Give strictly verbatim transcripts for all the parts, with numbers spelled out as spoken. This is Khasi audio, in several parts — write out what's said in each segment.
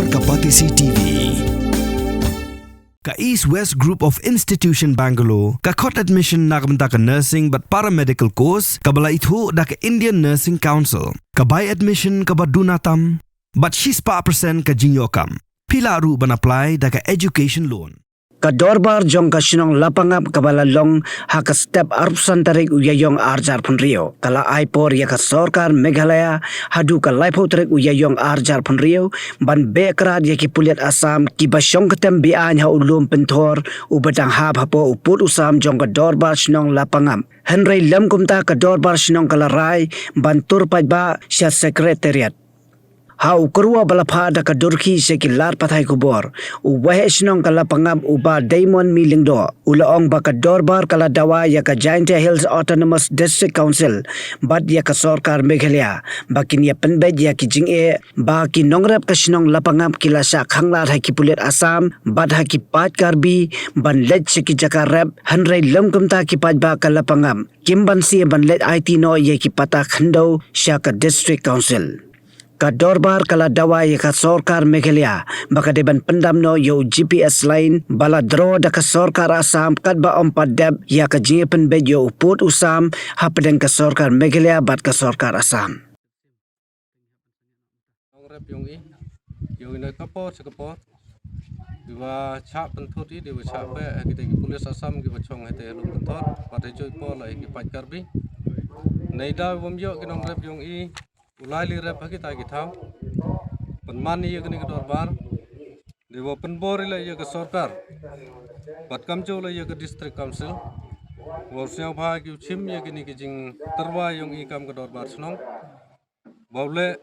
Ka Batesi T V. Ka East West Group of Institution Bangalore ka khot admission na ka bynta ka nursing bad paramedical course kaba la ithuh da ka Indian Nursing Council. Ka bai admission kaba duna tam bad shispah percent ka jingïoh kam. Phi lah ruh ban apply da ka education loan. Ka dorbar jong ka shnong Lapangap kaba la long ha ka step arphew san tarik u Ïaïong arhajar phew hynriew ka la ai por ïa ka sorkar Meghalaya haduh ka laiphew tarik u Ïaïong arhajar phew hynriew ban beh krad ïa ki pulit Assam kiba shong ktem be-aiñ ha u lum pynthor uba dang hap hapoh u pud u sam jong ka dorbar shnong Lapangap. Hynrei lym kumta ka dorbar shnong ka la rai ban tur paidbah sha secretariat. Ha u kyrwoh ba la phah da ka dur khih sha ki lad pathai khubor, u waheh shnong ka Lapangap u Bah Diamond Mih Lyngdoh u la ong ba ka dorbar ka la dawa ïa ka Jaintia Hills Autonomous District Council bad ïa ka sorkar Meghalaya ba kin ïa pynbeit ïa ki jingeh ba ki nongrep ka shnong Lapangap ki la shah khanglad ha ki pulit Assam bad ha ki paid Karbi ban leit sha ki jaka rep, hynrei lym kumta ki paidbah ka Lapangap kim banse ban leit aiti noh ïa ki pata khyndew sha ka District Council. Ka dorbar ka la dawa ïa ka sorkar Meghalaya ba ka dei ban pyndam noh ïa u G P S line ba la draw da ka sorkar Assam katba ym pat dep ïa ka jingïapynbeit ïa u pud u sam hapdeng ka sorkar Meghalaya bad ka sorkar Assam. Nongrep ïong i, ïong i na ka por sha ka por. Diwa chah pynthut i, diwa chah beh ha kita ki pulit Assam kiba chong ha kita ki lum pynthor, pat ha juh i por la ha ki paid Karbi. Nai da wam ïoh ki nongrep ïong i u lai li rep ha kita ki thaw. Pynman ïa kane ka dorbar. Diwa pynbor i la ïa ka sorkar. Bad kamjooh la ïa ka District Council. Wa u sñiawbha ki u chim ïa kine ki jingtyrwa ïong i kam ka dorbar shnong. Ba u leh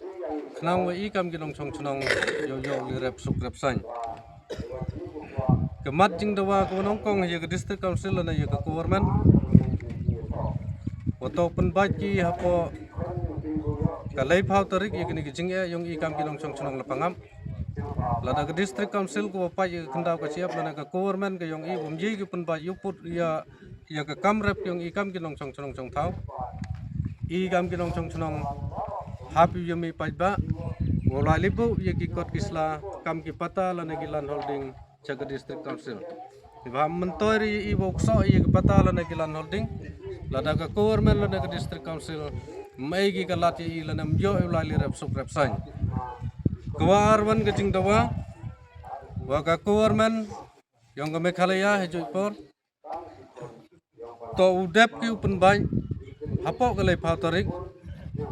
khnang wa i kam ki nongchong chnong ïoh ïoh li rep suk rep saiñ. Ka mat jingdawa ka wa nyngkong ïa ka District Council lane ïa ka government. Wa to pynbait ki hapoh ka laiphew tarik ïa kine ki jingeh ïong i kam ki nongchong chnong Lapangap. Lada ka District Council ka wa pait ïa ka khyndaw ka shyiap lane ka government ka ïong i wam ïa ki pynbait ïa put ïa ïa ka kam rep ïong i kam ki nongchong chnong chong thaw. I kam ki nongchong chnong hap ïa mi paidbah. Wa lai libu ïa ki kot ki sla kam ki pata lane ki land holding cha ka District Council. Iba mynta ri i wa u ksoh ïa ki pata lane ki land holding. Lada ka government lane ka District Council mai ki ka lad ïa i lane ym ïoh u lai li rep suk rep saiñ. Ka wa arwan ka jingdawa wa ka government ïong ka Meghalaya ha juh i por. To u dep ki u pynbait hapoh ka laiphew tarik.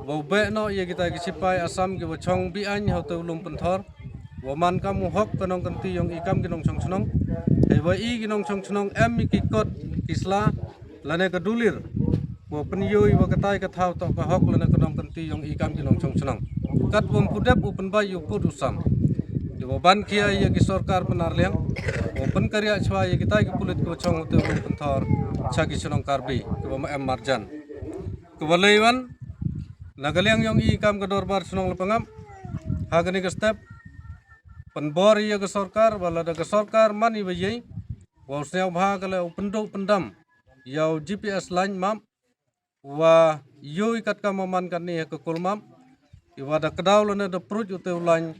Wa u beh noh ïa kita ki sipai Assam ki wa chong be-aiñ ha u te u lum pynthor. Wa man kam u hok ka nongkynti ïong i kam ki nongchong chnong. Hei wa i ki nongchong chnong em i ki kot ki sla lane ka dulir. Wa pynïoh i wa katai ka thaw to ka hok lane ka nongkynti ïong i kam ki nongchong chnong. Kat wam pu dep u pynbait ïa u pud u sam. Di wa ban khia ïa ki sorkar Pynarliang wa pynkaria chwa ïa kitai ki pulit ki wa chong u te u lum pynthor cha ki chnong Karbi ki wa ma em marjan. Ki wa lei wan na ka liang ïong i kam ka dorbar chnong Lapangap ha kane ka step pynbor ïa ka sorkar wa lada ka sorkar man i wa ïei wa u sñiawbha ka leh u pynduh pyndam ïa u G P S line map wa ïoh i katkam wa man katne ha ka kulmap i wa da kdaw lane da pruj u te u line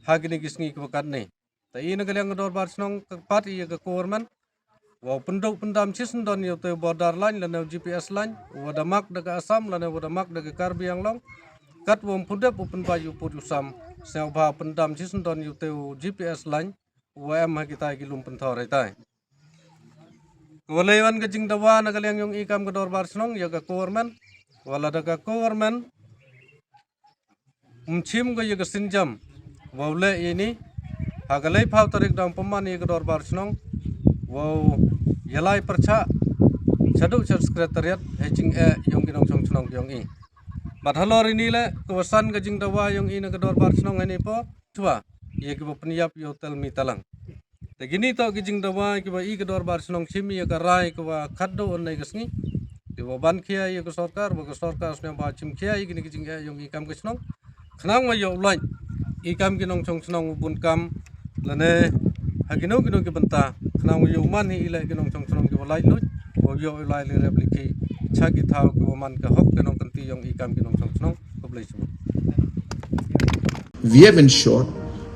ha kine ki sngi ki wa katne. Ta i na ka liang ka dorbar chnong ka pat i ïa ka government wa u pynduh pyndam chisyndon ïa u te u border line lane u G P S line wa da mak da ka Assam lane wa da mak da ka Karbi Anglong. Kat wa ym pu dep u pynbait ïa u pud u sam sñiawbha pyndam chisyndon ïa u te u G P S line wa em ha kitai ki lum pynthor itai. Ka wa lei wan ka jingdawa na ka liang ïong i kam ka dorbar chnong ïa ka government wa lada ka government um chim ka ïa ka synjam wa u leh ïa ini ha ka laiphew tarik dang pynman ïa ka dorbar chnong wa u ïalai pyrchah shaduh sha secretariat ha jingeh ïong ki nongchong chnong ïong i. Bad halor ini leh ka wa san ka jingdawa ïong i na ka dorbar chnong ha ini po chwa ïa ki wa pynïap ïa u Telmi Talang. Te kini to ki jingdawa ki wa i ka dorbar chnong chim ïa ka rai ka wa khatduh ynne ka sngi. Ki wa ban khia ïa ka sorkar wa ka sorkar sñiawbha chim khia ïa kini ki jingeh ïong i kam ka chnong. Khnang wa ïoh u lait i kam ki nongchong chnong u bun kam lane ha kino kino ki bynta khnang wa ïoh man hi i leh ki nongchong chnong ki wa lait luit wa ïoh u lai li rep li ki cha ki thaw ki wa man ka hok ki nongkynti ïong i kam ki nongchong chnong. Khublei shibun. We have ensured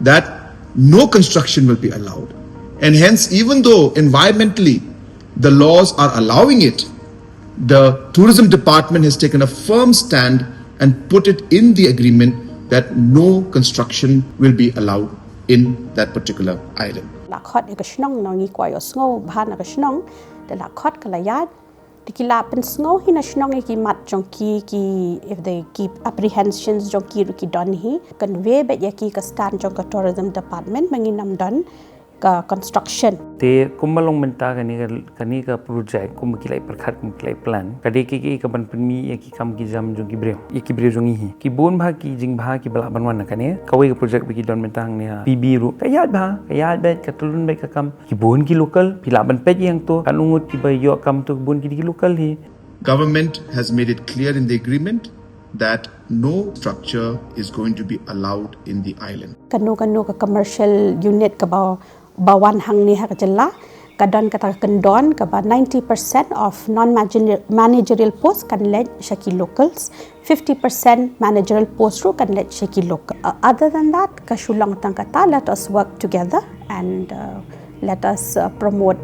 that no construction will be allowed. And hence, even though environmentally the laws are allowing it, the tourism department has taken a firm stand and put it in the agreement that no construction will be allowed in that particular island. La khot ïa ka shnong, ngi kwah ïohsngew bha na ka shnong. Te la khot ka la ïaid. Te ki la pynsngew hi na shnong ïa ki mat jong ki, ki, if they keep apprehensions jong ki ruh ki don hi. Convey beit ïa ki ka stand jong ka tourism department ba ngin ym don ka construction. Te kumba long mynta kane ka, kane ka project kumba ki la pyrkhat, kumba ki la plan, ka dei ka, ka, ka ban pynmih ïa ki kam ki jam jong ki briew, ïa ki briew jong ngi hi. Ki bun bha ki jingbha kiba lah ban wan na kane. Kawei ka project ba ki don mynta hangne ha P B ruh, ka ïaid bha, ka ïaid beit, ka tyllun beit ka kam. Ki bun ki local, phi lah ban peit ïa to, katno ngut kiba ïoh kam to, ki bun ki dei ki local hi. Government has made it clear in the agreement that no structure is going to be allowed in the island. Kano kano ka commercial unit kaba, ba wan hangne ha ka jylla, ka don kata ka kyndon kaba ninety percent of non-managerial post kan leit sha ki locals, fifty percent managerial post ruh kan leit sha ki local. Uh, other than that, ka shu long tang kata, let us work together and, uh, let us, uh, promote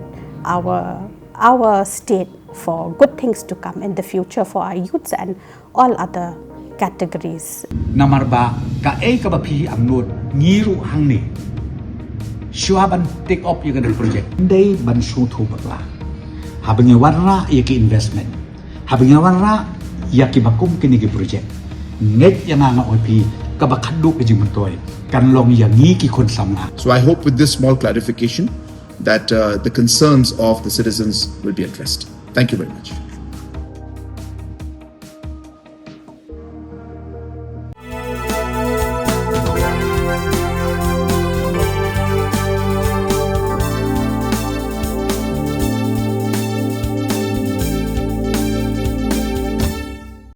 our, our state for good things to come in the future for our youths and all other categories. Namar ba kaei kaba phi angnud, ngi ruh hangne, shuwa ban take up ïa kane ka project, dei ban sngewthuh bakla. Haba ngi wanrah ïa ki investment, haba ngi wanrah ïa kiba kum kine ki project, ngeit ïa nga, nga ong ïa phi, kaba khatduh ka jingmyntoi kan long ïa ngi ki khun samla. So I hope with this small clarification that, uh, the concerns of the citizens will be addressed. Thank you very much.